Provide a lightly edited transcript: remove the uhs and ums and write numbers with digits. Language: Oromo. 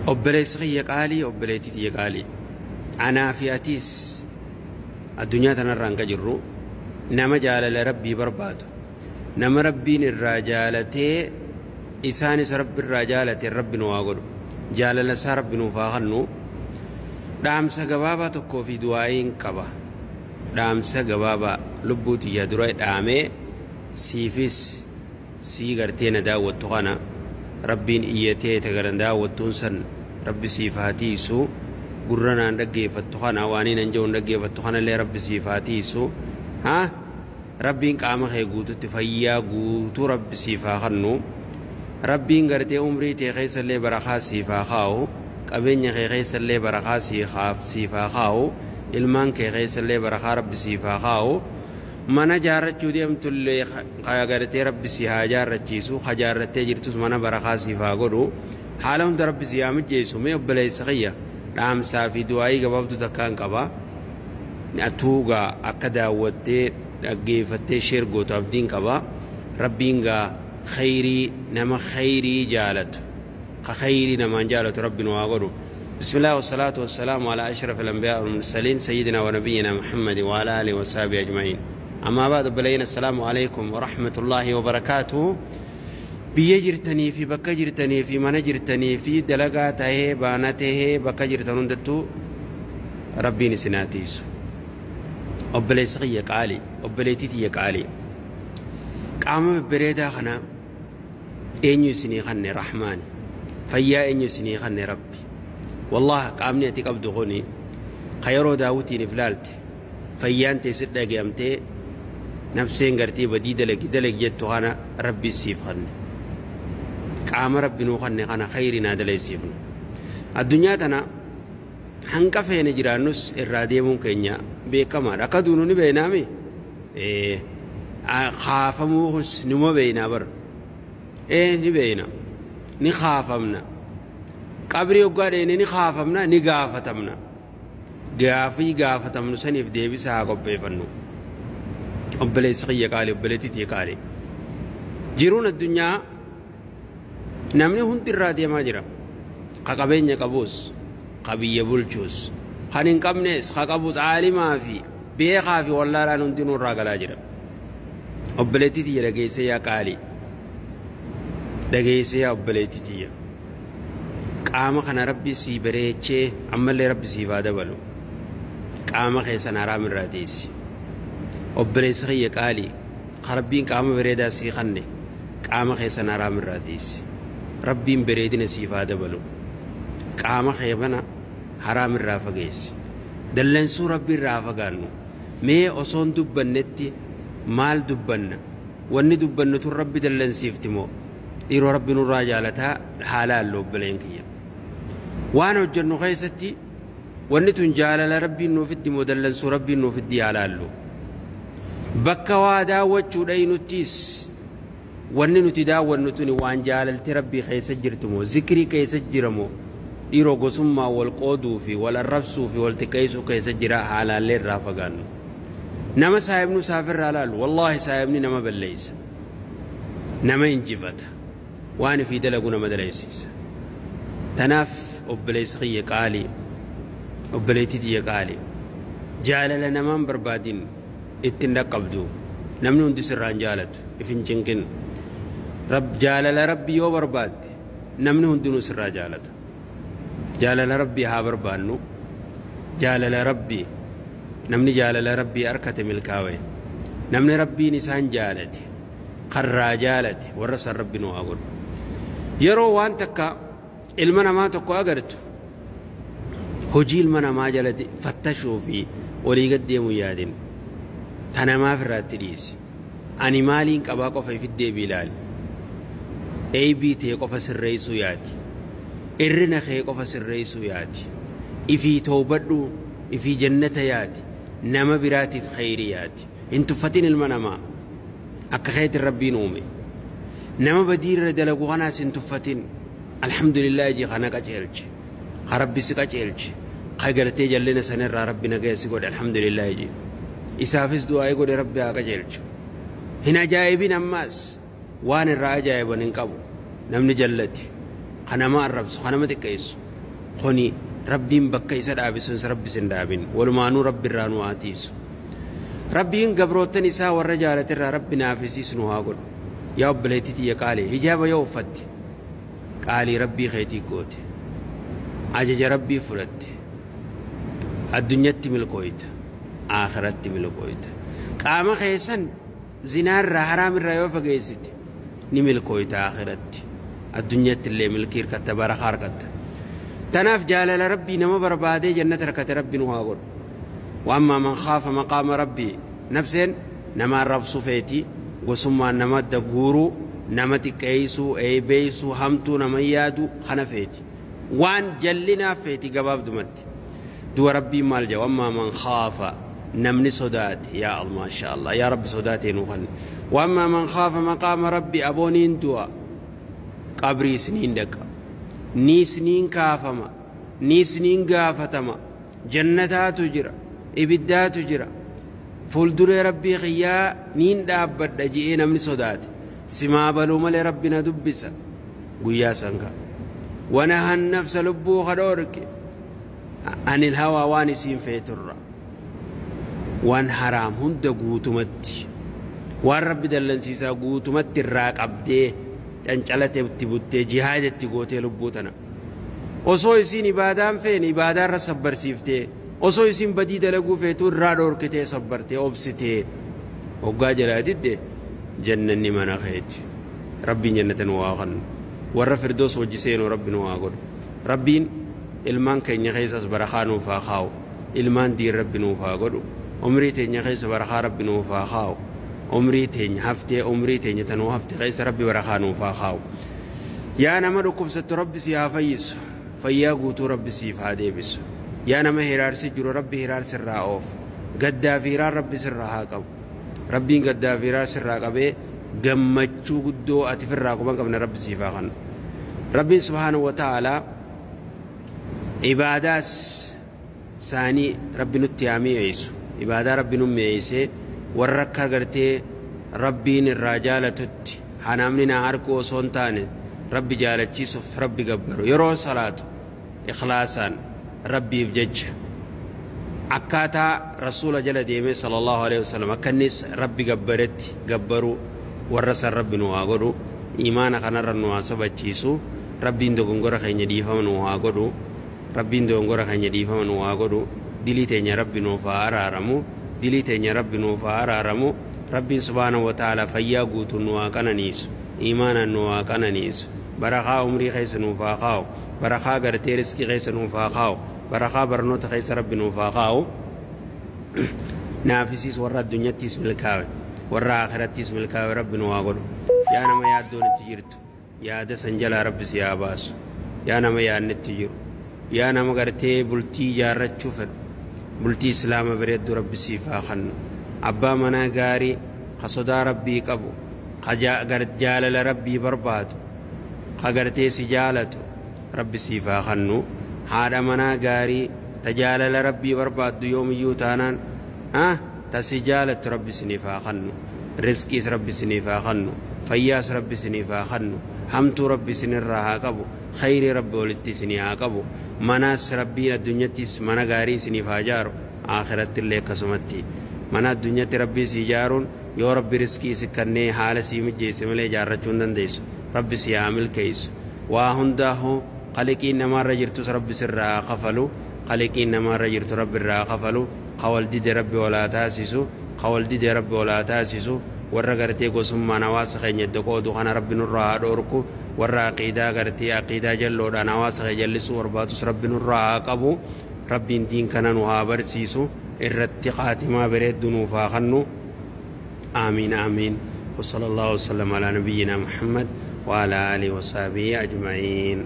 Obboleessi kiyya qaalii, obboleettii tiyya qaalii. Anaa fi atiis addunyaa tanarraan ka jirru nama jaalala Rabbii barbaadu. Nama Rabbiin irraa jaalatee isaanis Rabbi irraa jaalate Rabbi nu haa godhu. Jaalala isaa Rabbi nuuf haa kennu. Dhaamsa gabaabaa tokkoo fi du'aa'iin qaba. Dhaamsa gabaabaa lubbuu tiyya dura dhaamee siifis sii gartee na daawwattu kana Rabbiin iyyatee tagaran daawwattuun san Rabbi siif haa tiisu. Gurra naan dhaggeeffattu kana waan hin jiru dhaggeeffattu kanallee Rabbi siif haa tiisu. Haa? Rabbiin qaama kee guututti fayyaa guutuu Rabbi siif haa kennu. Rabbiin gartee umrii tee keessallee barakaa siif haa kaa'u. Qabeenya kee keessallee barakaa siif haa kaa'u. Ilmaan kee keessallee barakaa Rabbi siif haa kaa'u. Mana jaarrachuu deemtullee gartee Rabbi si haa jaarrachiisu. Ha jaarrattee jirtus mana barakaa siif haa godhu. Haala hunda Rabbi si haa mijjeessu. Mee obboleessa kiyya dhaamsaa fi du'aayii gabaabduu takkaan qaba. Atuugaa akka daawwattee dhaggeeffattee sheer gootu abdiin qaba. Rabbiin gaa khayrii nama khayrii jaalatu. Ka khayrii namaan jaalatu Rabbi nu haa godhu. بسم الله والصلاة والسلام على أشرف الأنبياء والمرسلين سيدنا ونبينا محمد وعلى آله وصحبه أجمعين. أما بعد بلينا السلام عليكم ورحمة الله وبركاته. Biyya jirtanii fi bakka jirtanii fi mana jirtanii fi dalagaa tahee baana tahee bakka jirtan hundattuu Rabbiin isin haa tiisu. Obboleessi kiyya qaalii, obboleettii tiyya qaalii. Qaama babbareedaa kana eenyu isinii kanne Rahmaani. Fayyaa eenyu isinii kanne Rabbi. Wallahi qaamni ati qabdu kuni ka yeroo daawwitiin if laalte fayyaan tee si dhagayamtee nafseen gartee badii dalagi dalagi jettu kana Rabbi siif kanne. Qaama Rabbi nuu kanne kana khayrii naa dalaysiifnu. Addunyaa tana hanqa feene jiraannus irraa deemuun keenya beekamaadha. Akka duunu ni beeknaami. Kaafamuus nima beeknaa bara. Ni beekna. Ni kaafamna. Qabrii hoggaa dheene ni kaafamna ni gaafatamna. Gaafii gaafatamnu saniif deebisa haa qopheeffannu. Obboleessi kiyya qaalii, obboleettii tiyya qaalii. Jiruun addunyaa namni hundi irraa deemaa jira. Ka qabeenya qabuus, ka biyya bulchuus, kan hin qabnes, ka qabus aalimaa fi beekaa fi wallaalaan hundinuu irraa galaa jira. Obboleettii tiyya dhageessee yaa qaalii. Dhageessee yaa obboleettii tiyya. Qaama kana Rabbi sii bareechee ammallee Rabbi siif haa dabalu. Qaama keessan haraam irraa teessi. Obboleessi kiyya qaalii. Ka Rabbiin qaama bareedaa sii kanne qaama keessan haraam irraa teessi. Rabbiin bareedina siif haa dabalu. Qaama kee bana haraam irraa fageessi. Dallansuu Rabbi irraa fagaannu. Mee osoon dubbannetti maal dubbanna? Wanni dubbannu tun Rabbi dallansiifti moo? Dhiiroo Rabbi nurraa jaalataa haalaan obboleen kiyya. Waan hojjennu keessatti wanni tun jaalala Rabbiin nuufitti moo dallansuu Rabbiin nuufitti haalaallu. Bakka waa daawwachuu dhayinuttis wanni nuti daawwannu tuni waan jaalalti Rabbii keessa jirtu moo zikrii keessa jira moo dhiiroo gosummaa wal qooduu fi wal arrabsuu fi wal xiqqeessuu keessa jira haalaallee irraa fagaannu. Nama saahibnu saafirraa laalu wallaahi saahibni nama balleessa. Nama injifata. Waan ifii dalagu nama dalaysiisa. Tanaaf obboleessi kiyya qaalii, obboleettii tiyya qaalii. Jaalala namaan barbaadin ittiin dhaqqabdu. Namni hundi sirraan jaalatu if hin cinqin. Jaalala Rabbi yoo barbaadde namni hundinuu sirraa jaalata. Jaalala Rabbii haa barbaannu. Jaalala Rabbii namni jaalala Rabbii harkate milkaa'e. Namni Rabbiin isaan jaalate karraa jaalate warra san Rabbi nu haa godhu. Yeroo waan takka ilma namaa tokko agartu hojii ilma namaa jala fattashuu fi olii gad deemuu yaadin. Ta namaaf irraatti dhiisi. Ani maaliin qabaa qofa ifitti deebii ilaali. Eebii ta'e qofa sirreessuu yaadi. Irrina kee qofa sirreessuu yaadi. Ifii toobadhu, ifii jannata yaadi. Nama biraatiif khayrii yaadi. Hin tuffatin ilma namaa. Akka keetiin Rabbiin uume. Nama badiirra dalagu kanaas hin tuffatin. Alhamdulillah jii kana qajeelche. Ka Rabbi si qajeelche. Ka gartee jallina sanirraa Rabbi nagaya si godhe alhamdulillah jii. Isaafis du'aa godhe Rabbi haa qajeelchu. Hin ajaa'ibin ammaas waan irraa ajaa'iban hin qabu. Namni jallate. Ka nama arrabsu, ka nama xiqqeessu. Kuni rabbiin bakka isa dhaabisun rabbi sin dhaabin walumaanuu rabbi irraa nu haa tiisu. Rabbiin gabroottan isaa warra jaalatirraa rabbi naafisiis nu haa godhu. Yaa obboleettii tiyya qaalii hijaaba yoo uffatte qaalii rabbii keetii goote ajaja rabbii fudhatte addunyatti milkooyta aakhiratti milkooyta. Qaama keessan zinaarraa haraamirraa yoo fageessite ni milkooyta aakhiratti addunyatti illee milkii hirkatta barakaa harkatta. Tanaaf jaalala rabbii nama barbaadee jannata harkate rabbi nu haa godhu. Waammaa man khaafa maqaama rabbii nafseen nama arrabsuu feeti gosummaan nama adda guuruu nama xiqqeessuu eebeessuu hamtuu nama yaadu kana feeti waan jallinaaf feeti gabaabdumatti. Du'a rabbiin maal jedha waammaa man khaafa namni sodaate yaa Allah maasha Allah yaa rabbi sodaatee nuu kenni. Waammaa man khaafa maqaama rabbii abooniin du'a qabrii isiniin dhaqa ni isiniin kaafama ni isiniin gaafatama jannataatu jira ibiddaatu jira fuulduree rabbii qiyyaa niin dhaabbadha je'ee namni sodaate simaa baluu malee rabbi na dubbisa guyyaa sanka wanahan nafsa lubbuu kadhoorke anil hawaa waan isiin feeturra waan haraam hunda guutumatti waan rabbi dallansiisaa guutumatti irraa qabdee cancalate itti buttee jihaada itti gootee lubbuu tana osoo isiin ibaadaan feene ibaadaarra sabbarsiiftee osoo isiin badii dalaguu feetuu irraa dhoorkitee sabbartee obsitee hoggaa jalaa didde jannanni mana keeti rabbiin jannata nu haa kennu warra firdoos wajji seenuu rabbi nu haa godhu. Rabbiin ilmaan keenya keessas barakaa nuuf haa kaa'u ilmaan diin rabbi nuuf haa godhu umrii teenya keessa barakaa rabbi nuuf haa kaa'u umrii teenya haftee umrii teenya tanuu hafte keessa rabbi barakaa nuuf haa kaa'u. Yaa nama dhukkubsattu rabbi si haa fayyisu fayyaa guutuu rabbi siif haa deebisu. Yaa nama hiraarsi jiru rabbi hiraarsi irraa oofu gaddaa fi hiraan rabbi sirraa haa qabu. Rabbiin gaddaa fi hiraarsi irraa qabee gammachuu guddoo ati firraa quban qabne rabbi siif haa kennu. Rabbiin subhaanahu wa ta'aalaa ibaadaas saanii rabbi nutti haa mi'eessu ibaadaa rabbi nu mi'eessee warra akka gartee rabbiin irraa jaalatutti hanaamni na harku osoo hin taane rabbi jaalachiisuuf rabbi gabbaru yeroo salaatu ikhlaasaan rabbiif jecha akkaataa rasuula jala deemee sallallahu alaihi wasallam akka innis rabbi gabbaretti gabbaruu warra san rabbi nu haa godhu imaana kanarra nu haa sabachiisu rabbiin dogongora keenya dhiifama nu haa godhu rabbiin dogongora keenya dhiifama nu haa godhu dilii teenya rabbi nuuf haa araaramu dilii teenya rabbi nuuf haa araaramu rabbiin subhaanahu wa ta'ala fayyaa guutuu nu haa qananiisu imaanaan nu haa qananiisu barakaa umrii keessa nuuf haa kaa'u barakaa gartee riskii keessa nuuf haa kaa'u barakaa barnoota keessa rabbi nuuf haa kaa'u naafisiis warra addunyattiis milkaawe warra akhirattiis milkaawe rabbi nu haa godhu. Yaa nama yaaddoon itti jirtu yaada san jalaa rabbi si haa baasu. Yaa nama yaadni itti jiru yaa nama gartee bultii ijaarrachuu fedhu bultii islaama bareedduu rabbi siif haa kennu. Abbaa manaa gaarii ka sodaa rabbii qabu ka jaalala rabbii barbaadu ka gartee si jaalatu rabbi siif haa kennu. Haadha manaa gaarii ta jaalala rabbii barbaaddu yoomiyyuu taanaan ta si jaalattu rabbi isiniif haa kennu. Riskiis rabbi isiniif haa kennu fayyaas rabbi isiniif haa kennu hamtuu rabbi isinirraa haa qabu khayrii rabbi walitti isinii haa qabu manaas rabbiin addunyattis mana gaarii isiniif haa jaaru akhiratti illee akkasumatti mana addunyatti rabbii si ijaaruun yoo rabbi riskii si kennee haala sii mijeesse malee ijaarrachuu hin dandeessu rabbi si haa milkeessu waa hundaa'u qaliqiin namaarra jirtus rabbi sirraa haa kafalu qaliqiin namaarra jirtu rabbi irraa haa kafalu kawal dide rabbi walaa taasisu kawal dide rabbi walaa taasisu warra gartee gosummaan hawaasa keenya itti qoodu kana rabbi nurraa haa dhoorku warra aqiidaa gartee aqiidaa jalloodhaan hawaasa keenya jallisuu barbaadus rabbi nurraa haa qabu rabbiin diin kana nu haa barsiisu irratti qaatimaa bareeddu nuuf haa kennu. آمين آمين وصلى الله وسلم على نبينا محمد وعلى آله وصحبه أجمعين.